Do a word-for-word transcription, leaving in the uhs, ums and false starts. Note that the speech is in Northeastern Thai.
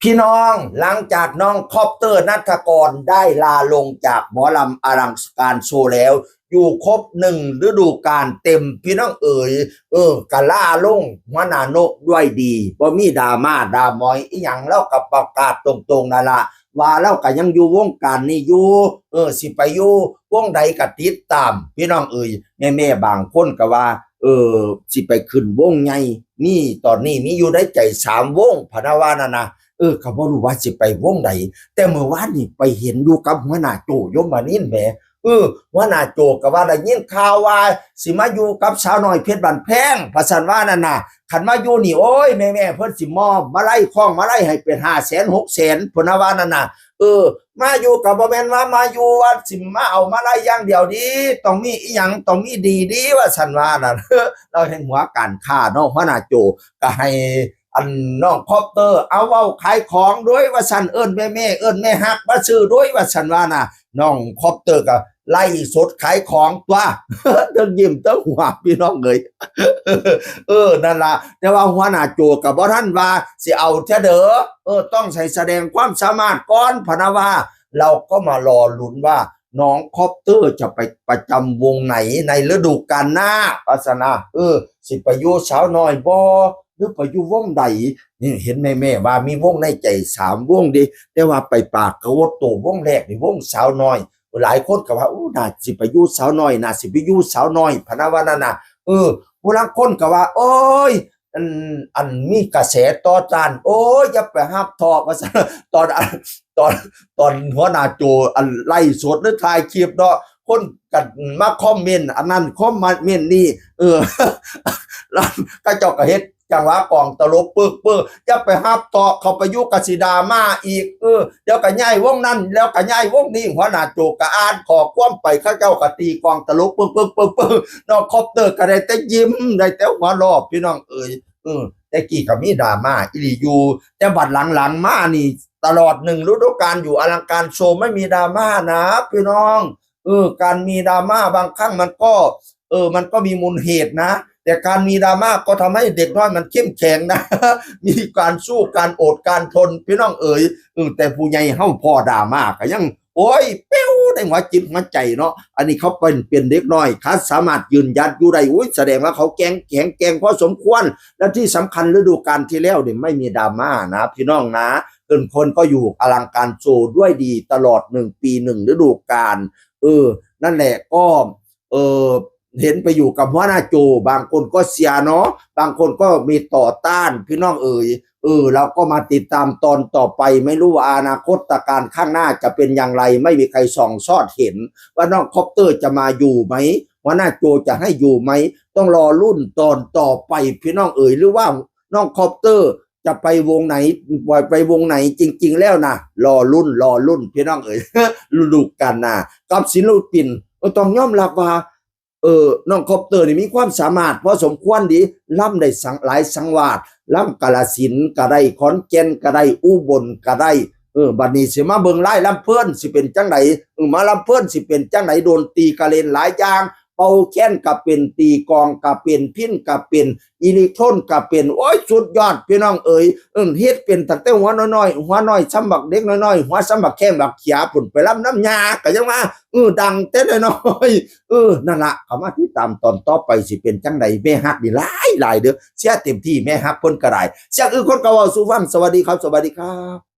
พี่น้อง หลังจากน้องคอปเตอร์ณัฐกรได้ลาลงจากหมอลำอลังการโชว์แล้ว อยู่ครบหนึ่งฤดูกาลเต็ม พี่น้องเอ๋ย เออ กะลาลงหัวหน้าโนะด้วยดี บ่มีดราม่าดราหมอยอิหยัง ลาวกะประกาศตรงๆนั่นละ ว่าลาวกะยังอยู่วงการนี้อยู่ เออ สิไปอยู่วงใดกะติดตาม พี่น้องเอ๋ย แม่ๆบางคนกะว่า เออ สิไปขึ้นวงใหญ่ นี่ตอนนี้มีอยู่ในใจสามวง พะนะว่านั่นนะ เออ กะบ่รู้ว่าสิไปวงใด แต่มื้อวานนี้ไปเห็นอยู่กับหัวหน้าโจ้ ยมนินทร์แหม เออ หัวหน้าโจ้กะว่าได้ยินข่าวว่าสิมาอยู่กับสาวน้อยเพชรบ้านแพง ว่าซั่นว่านั่นน่ะ คันมาอยู่นี่ โอ้ย แม่ๆเพิ่นสิมอบมาลัย คล้องมาลัยให้เป็นห้าแสน หกแสน พุ้นนะว่านั่นน่ะ เออ มาอยู่กะบ่แม่นว่ามาอยู่ว่าสิมาเอามาลัยอย่างเดียวดี ต้องมีอิหยัง ต้องมีดีดี ว่าซั่นว่านั่น ลาวแฮ่งหัวการค้าเนาะ หัวหน้าโจ้ กะให้ อันน้องคอปเตอร์ เอาเว้าขายของด้วยว่าซั่น เอิ้นแม่ๆ เอิ้นแม่ฮักมาซื้อด้วยว่าซั่นว่าน่ะ น้องคอปเตอร์กะไลฟ์สดขายของตั๊ว เทิงยิ้มเทิงหัว พี่น้องเอ๋ย เออ นั่นล่ะ แต่ว่าหัวหน้าโจ้กะบ่ทันว่าสิเอาเทื่อเด้อ เออ ต้องใส่แสดงความสามารถก่อน พะนะว่า ลาวก็มารอลุ้นว่าน้องคอปเตอร์จะไปประจำวงไหนในฤดูกาลหน้า ว่าซั่นนะ เออ สิไปอยู่สาวน้อยบ่ หรือไปอยู่วงใด นี่เห็นแม่ๆว่ามีวงในใจสามวงเด้ แต่ว่าไปปากกะวดโตวงแรกนี่วงสาวน้อย หลายคนกะว่า อู้ น่าสิไปอยู่สาวน้อย น่าสิไปอยู่สาวน้อย พะนะว่านั่นน่ะ เออ ผู้ลางคนกะว่า โอ้ย อัน อันมีกระแสต่อต้าน โอ้ย อย่าไปฮับเถาะ ว่าซั่น ตอน ตอน ตอนหัวหน้าโจ้ อันไลฟ์สดหรือถ่ายคลิปเนาะ คนกะมาคอมเมนต์อันนั้น คอมเมนต์นี่ เออ แล้วเขาเจ้ากะเฮ็ดจังหวะกองตลกปึกๆ อย่าไปฮับเถาะ เข้าไปอยู่กะสิดราม่าอีก เออ เดี๋ยวกะย้ายวงนั้น แล้วกะย้ายวงนี้ หัวหน้าโจ้กะอ่านข้อความไป เขาเจ้ากะตีกองตลกปึกๆๆๆ น้องคอปเตอร์กะได้แต่ยิ้ม ได้แต่หัวเราะ พี่น้องเอ๋ย เออ แต่กี้กะมีดราม่าอีหลีอยู่ แต่บัดหลังๆมานี่ ตลอดหนึ่งฤดูกาลอยู่อลังการโชว์ไม่มีดราม่านะ พี่น้อง เออ การมีดราม่าบางครั้งมันก็ เออ มันก็มีมูลเหตุนะ แต่การมีดราม่าก็ทำให้เด็กน้อยมันเข้มแข็งนะ มีการสู้ การอด การทน พี่น้องเอ๋ย เออ แต่ผู้ใหญ่เฮาพ้อดราม่ากะยัง โอ้ย ปิ้วในหัวจิตหัวใจเนาะ อันนี้เขาเป็น เป็นเด็กน้อย เขาสามารถยืนหยัดอยู่ได้ โอ้ย แสดงว่าเขาแข็ง แข็งแกร่งพอสมควร และที่สำคัญฤดูกาลที่แล้วเนี่ยไม่มีดราม่านะ พี่น้องนะ เอิ้นคนก็อยู่อลังการโชว์ด้วยดีตลอดหนึ่งปีหนึ่งฤดูกาล เออ นั่นแหละก็ เออ เห็นไปอยู่กับหัวหน้าโจ้ บางคนก็เชียร์เนาะ บางคนก็มีต่อต้าน พี่น้องเอ๋ย เออ เราก็มาติดตามตอนต่อไป ไม่รู้ว่าอนาคตการข้างหน้าจะเป็นอย่างไร ไม่มีใครส่องซอดเห็น ว่าน้องคอปเตอร์จะมาอยู่ไหม หัวหน้าโจ้จะให้อยู่ไหม ต้องรอลุ้นตอนต่อไป พี่น้องเอ๋ย หรือว่าน้องคอปเตอร์จะไปวงไหน ไปวงไหนจริงๆแล้วนะ รอลุ้น รอลุ้น พี่น้องเอ๋ย ฤดูกาลหน้า กับศิลปิน ก็ต้องยอมรับว่า เออ น้องคอปเตอร์นี่มีความสามารถพอสมควรดี ลำได้สัง หลายสังวาส ลำกาฬสินธุ์กะได้ ขอนแก่นกะได้ อุบลกะได้ เออ บัดนี้สิมาเบิ่งลายลำเพลินสิเป็นจั่งใด เออ มาลำเพลินสิเป็นจั่งใด ดนตรีกะเล่นหลายอย่าง เป่าแคนกะเป็น ตีกลองกะเป็น พิณกะเป็น อีลิกโทนกะเป็น โอ้ย สุดยอด พี่น้องเอ๋ย เอิ้นเฮ็ดเป็นตั้งแต่หัวน้อยๆ หัวน้อยส่ำบักเด็กน้อยๆ หัวส่ำบักแข้งบักเขียพุ้น ไปลำนำย่ากะยังว่า เออ ดังแต่น้อยๆ เออ นั่นละ เข้ามาติดตามตอนต่อไปสิเป็นจั่งใด แม่ฮักนี่หลายหลายเด้อ เชียร์เต็มที่ แม่ฮักเพิ่นกะได้ เสียงอื่นคนกะเว้าสู่ฟัง สวัสดีครับ สวัสดีครับ